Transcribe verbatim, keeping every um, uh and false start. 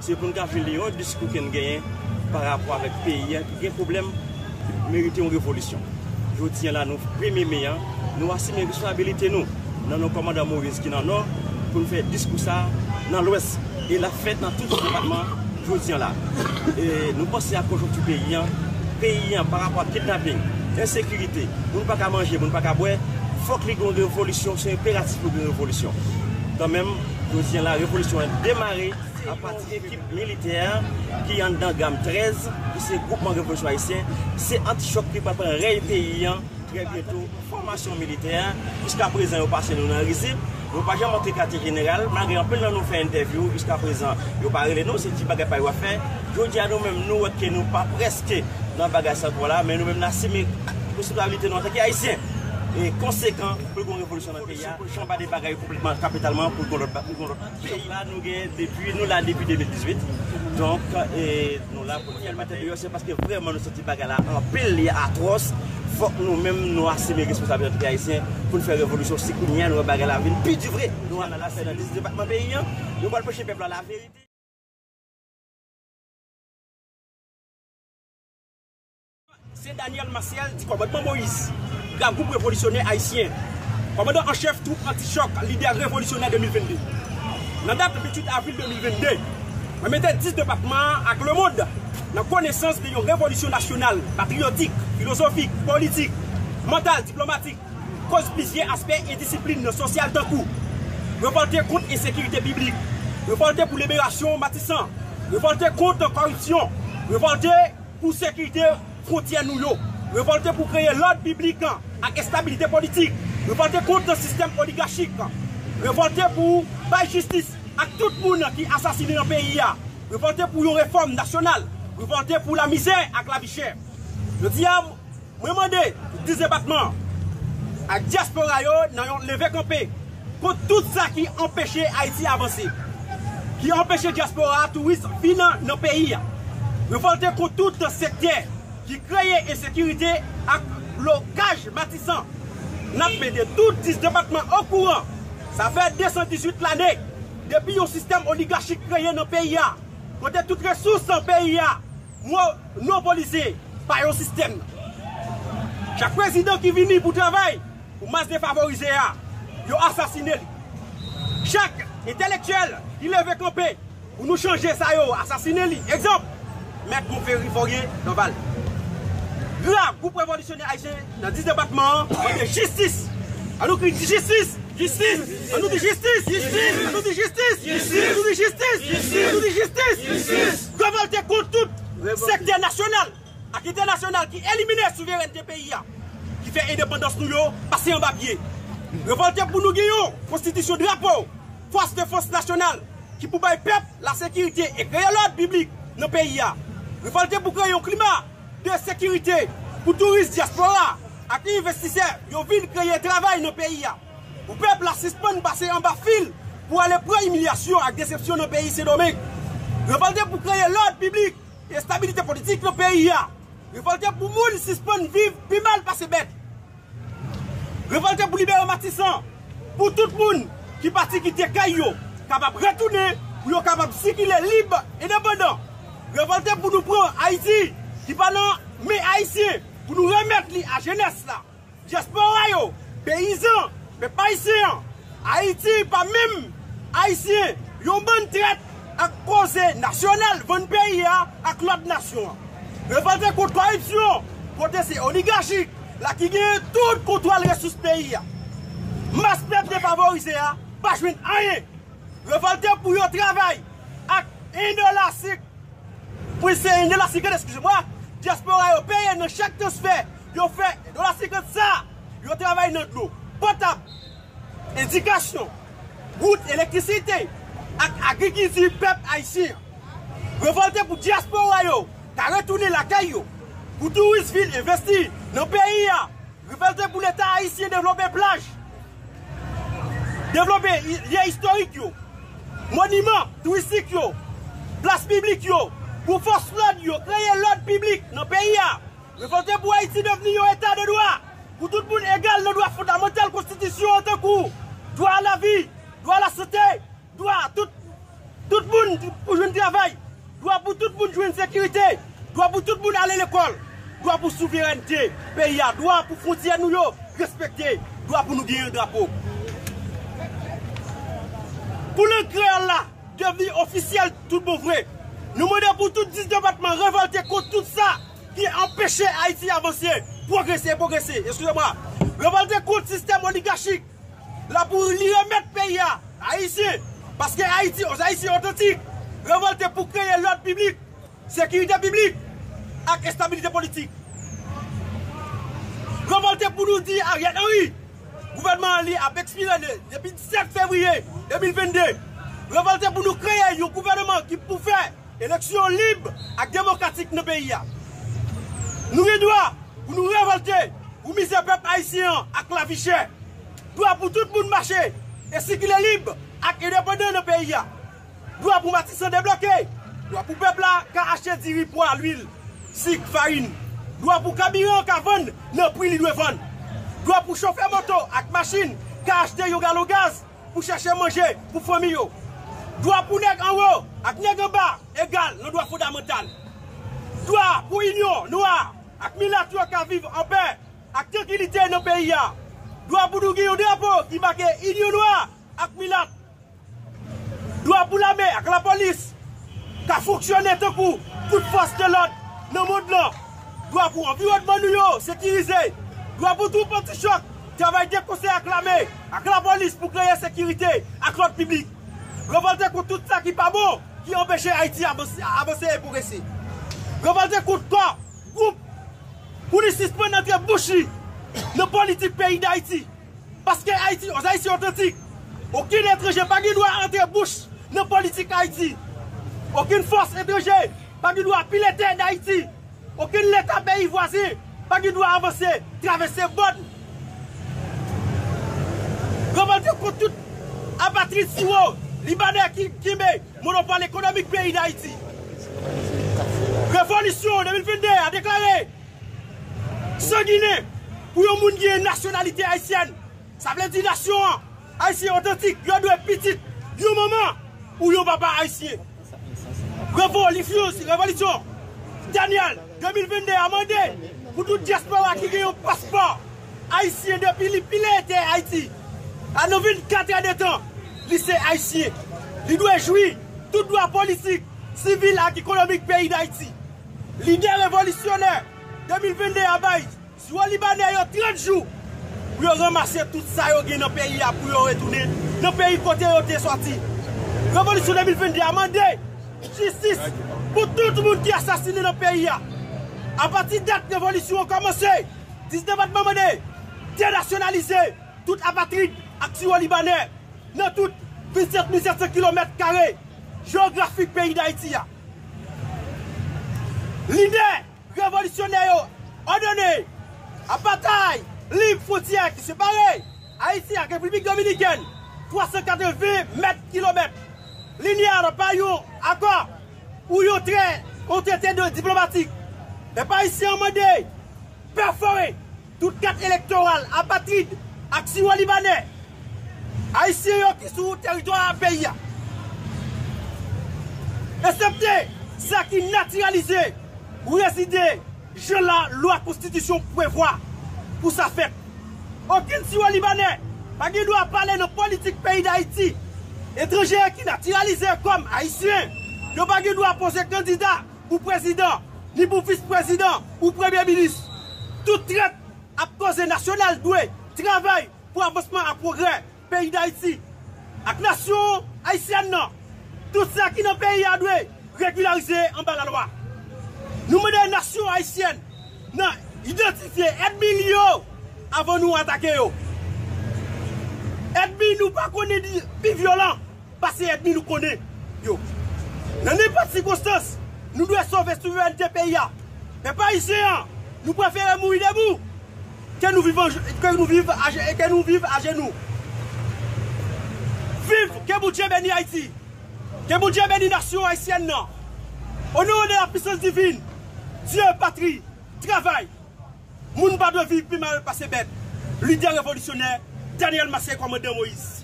Se pou n ka vin li yon diskou ke n genyen pa rapò avèk peyi a ki gen pwoblèm, merite yon revolisyon. Jodi a la, nou premye me an, nou asime responsabilite nou nan non kòmandan Moïse ki nan Nò pou n fè diskou sa a nan Lwès. E l ap fèt nan tout depatman jodi a la. E nou panse a konjonkti peyi an, peyi an pa rapò ak kidnaping, ensekirite, moun pa ka manje, moun pa ka bwè, fòk li gen yon revolisyon, se enperatif pou gen revolisyon. Kanmenm, jodi a la, revolisyon an demare apati ekip militè ki anndan GAM trèz, ki se Gwoupman Revolisyon Ayisyen, se antichòk ki pral pran rèy peyi an trè byento. Fòmasyon militè, jiska prezan yo pase nou nan rizib, nou pa janm antre katye jeneral, malgre anpil nan nou fè entèvyou, jiska prezan yo pa rele nou, se ti bagay pa yo ap fè. Jodi a nou menm nou wè ke nou pa prèske nan bagay sa ankò la, men nou menm n asime responsablite nou antanke Ayisyen e konsekan pou l gen yon revolisyon nan peyi a, pou l chanj de bagay konplètman, kapitalman, pou l gen lòt, pou l gen lòt. Peyi la, nou gen depi, nou la depi de mil dizuit. Donk, e, nou la pou nou fè batay. Se paske vrèman nou santi bagay la anpil, li atwòs. Fòk nou menm nou asime responsabilite ayisyen pou n fè revolisyon. Si kounye a nou wè bagay la vin pi di vre, nou al nan lari nan dis depatman peyi an, nou pral preche pèp la laverite. Se Daniel Maciel di kòmandman Moïse, Gra Gwoup Revolisyonè Ayisyen, kòmandan an chèf twoup antichòk, lidè revolisyonè de mil vennde. Nan dat venntuit avril de mil vennde, mwen mete dis depatman an ak lemonn nan konesans de yon revolisyon nasyonal, patriyotik, filozofik, politik, mantal, diplomatik, koz plizyè aspè e disiplin nan sosyal tankou revòlte kont ensekirite piblik, revòlte pou liberasyon Matisan, revòlte kont kòripsyon, revòlte pou sekirite fwontyè nou yo, revòlte pou kreye lòd piblik ak estabilite politik, revòlte kont sistèm oligachik, revòlte pou bay jistis ak tout moun ki asasinen nan peyi a, revòlte pou yon refòm nasyonal, revòlte pou lamizè ak lavi chè. Jodi a, mwen mande dis depatman ak dyaspora yo nan yon leve kanpe kont tout sa ki anpeche Ayiti avanse, ki anpeche dyaspora touris vin nan peyi a. Revòlte kont tout sektè ki kreye ensekirite ak blokaj Matisan. N ap mete tout dis depatman okouran. Sa fè de san dizuit lane depi yon sistèm oligachik kreye nan peyi a, kote tout resous peyi a monopolize pa yon sistèm. Chak prezidan ki vini pou travay pou mas defavorize a, yo asasine li. Chak entelektyèl ki leve kanpe pou nou chanje sa, yo asasine li. Egzanp, Mèt Monferrifoye Dorval. Gra, Gwoup Revolisyonè Ayisyen nan dis depatman an, mande jistis. An nou kri jistis! Jistis! An nou di jistis! Jistis! An nou di jistis! Jistis! An nou di jistis! Jistis! An nou di jistis! Jistis! Revòlte kont tout sektè nasyonal ak entènasyonal ki elimine souverènte peyi a, ki fè endepandans nou yo pase anba pye. Revòlte pou nou gen yon konstitisyon drapo, fòs defans nasyonal, ki pou bay pèp lasekirite e kreye lòd piblik nan peyi a. Revòlte pou kreye yon klima de sekirite pou touris, dyaspora ak envestisè yo vin kreye travay nan peyi a. Pou pèp la sispann pase anba fil pou ale pran imilyasyon ak desepsyon nan peyi Sendomeng. Revòlte pou kreye lòd piblik e estabilite politik nan peyi a. Revòlte pou moun sispann viv pi mal pase bèt. Revòlte pou libere Matisan, pou tout moun ki pati kite kay yo kapab retounen, pou yo kapab sikile lib, endepandan. Revòlte pou nou pran Ayiti ki pa nan men Ayisyen, pou nou remèt li a jenès la, dyaspora yo, peyizan, pèp ayisyen an. Ayiti pa menm Ayisyen, yon bann trèt ak koze nasyonal vann peyi a ak lòt nasyon an. Revòlte kont kòripsyon, kote se oligachik la ki genyen tout kontwòl resous peyi a. Mas pèp defavorize a pa jwenn anyen. Revòlte pou yo travay ak en dola sik. Pou se en dola senkant, eskize mwa, dyaspora yo peye nan chak transfè yo fè, en dola senkant sa, yo travay nan dlo potab, edikasyon, wout, elektrisite ak agrikilti pèp ayisyen an. Revòlte pou dyaspora yo ka retounen lakay yo, pou touris vin envesti nan peyi a. Revòlte pou Leta ayisyen devlope plaj, devlope i-, lye istorik yo, moniman touristik yo, plas piblik yo, pou fòs lòd yo kreye lòd piblik nan peyi a. Revòlte pou Ayiti devni yon eta de dwa, pou tout moun egal nan dwa fondamantal konstitisyon an, tankou dwa a lavi, dwa a lasante, dwa a tout Tout moun pou jwenn travay. Dwa pou tout moun jwenn sekirite. Dwa pou tout moun ale lekòl. Dwa pou souverènte peyi a. Dwa pou fwontyè nou yo respekte. Dwa pou nou gen yon drapo. Pou lang kreyòl la devni ofisyèl tout bon vre, nou mande pou tout dis depatman revòlte kont tout sa ki anpeche Ayiti avanse, pwogrese, pwogrese, eskize mwa. Revòlte kont sistèm oligachik la pou li remèt peyi a Ayisyen, paske Ayiti, aux Haïtiens authentiques, revòlte pou kreye lòd piblik, sekirite piblik ak estabilite politik. Revòlte pou nou di Ariel Henry, gouvènman an li ap ekspire de- depi disèt fevriye de mil vennde. Revòlte pou nou kreye yon gouvènman ki pou fè eleksyon lib ak demokratik nan peyi a. Nou gen dwa pou nou revòlte pou mizè pèp ayisyen an ak lavi chè. Dwa pou tout moun mache e sikile lib ak endepandan nan peyi a. Dwa pou Matisan debloke. Dwa pou pèp la ka achte diri, pwa, lwil, sik, farin. Dwa pou kabiran ka vann nan pri li dwe vann. Dwa pou chofè moto ak machin ka achte yon galon gaz pou chèche manje pou fanmi yo. Dwa pou nèg anwo ak nèg anba egal nan dwa fondamantal. Dwa pou inyon nwa ak milat yo ka viv anpè ak trankilite nan peyi a. Dwa pou nou gen yon drapo ki make inyon nwa ak milat. Dwa pou lame ak lapolis ka fonksyone tankou tout fòs de lòd nan mond lan. Dwa pou anviwònman nou yo sekirize. Dwa pou twoup antichòk travay de konsè ak lame ak lapolis pou kreye sekirite ak lòd piblik. Revòlte kont tout sa ki pa bon, ki anpeche Ayiti avanse, avanse e pwogrese. Revòlte kont kò, gwoup, pou li sispann antre bouch li nan politik peyi Dayiti. Paske Ayiti, aux Haïtiens authentiques, okenn etranje pa gen dwa antre bouch nan politik Ayiti. Okenn fòs etranje pa gen dwa pile tè Dayiti. Okenn leta peyi vwazen pa gen dwa avanse, travèse bòn. Revòlte kont tout apatrid siwo libanè ki kenbe monopòl ekonomik peyi Dayiti. Revolisyon de mil vennde a deklare sanginen pou yon moun gen nasyonalite ayisyèn. Sa vle di nasyon an, Ayisyen otantik, yo dwe pitit yon manman ou yon papa ayisyen. Revolisyon, revolisyon Daniel de mil vennde a mande pou tout dyaspora ki gen yon paspò ayisyen depi li pile tè Ayiti, a nan vennkat è de tan, li se ayisyen. Li dwe jwi tout dwa politik, sivil ak ekonomik peyi Dayiti. Lidè revolisyonè de mil vennde a bay siwo libanè yo trant jou pou yo ranmase tout sa yo gen nan peyi a pou yo retounen nan peyi kote yo te sòti. Revolisyon de mil vennde a mande jistis pou tout moun ki asasinen nan peyi a. Apati dat revolisyon an kòmanse, dis depatman mande denasyonalize tout apatrid ak siwo libanè nan tout vennsèt mil sèt san kilomèt kare jewografik peyi Dayiti a. Lidè revolisyonè yo òdone apatay, liy fwontyè ki separe Ayiti ak Repiblik Dominikèn, twa san katreven mèt kilomèt. Linyè a pa yon akò ou yon trè, yon trete de diplomatik. Pèp ayisyen an mande pèfore tout kat elektoral apatrid ak siwo libanè ayisyen yo ki sou teritwa peyi a, eksepte sa ki natiralize ou rezide jan la lwa konstitisyon prevwa pou sa fèt. Okenn siwo libanè pa gen dwa pale nan politik peyi Dayiti. Etranje ki natiralize kòm ayisyen, yo pa gen dwa poze kandida pou prezidan, ni pou vis prezidan ou premye minis. Tout trèt ap koze nasyonal dwe travay pou avansman ak pwogrè peyi Dayiti ak nasyon ayisyèn nan. Tout sa ki nan peyi a dwe regilarize anba lalwa. Nou mande nasyon ayisyèn nan idantifye ènmi li yo avan nou atake yo. Ènmi nou pa konnen li pi vyolan pase ènmi nou konnen yo. Nan nenpòt sikonstans, nou dwe sove souverènte peyi a. Pèp ayisyen an, nou prefere mouri debou ke nou viv an, ke nou viv aje-, ke nou viv ajenou. Viv, ke Bondye beni Ayiti. Ke Bondye beni nasyon ayisyèn nan. Au nom de la puissance divine, Dieu, patrie, travay. Moun pa dwe viv pi mal pase bèt. Lidè revolisyonè Daniel Massé, kòmandan Moïse.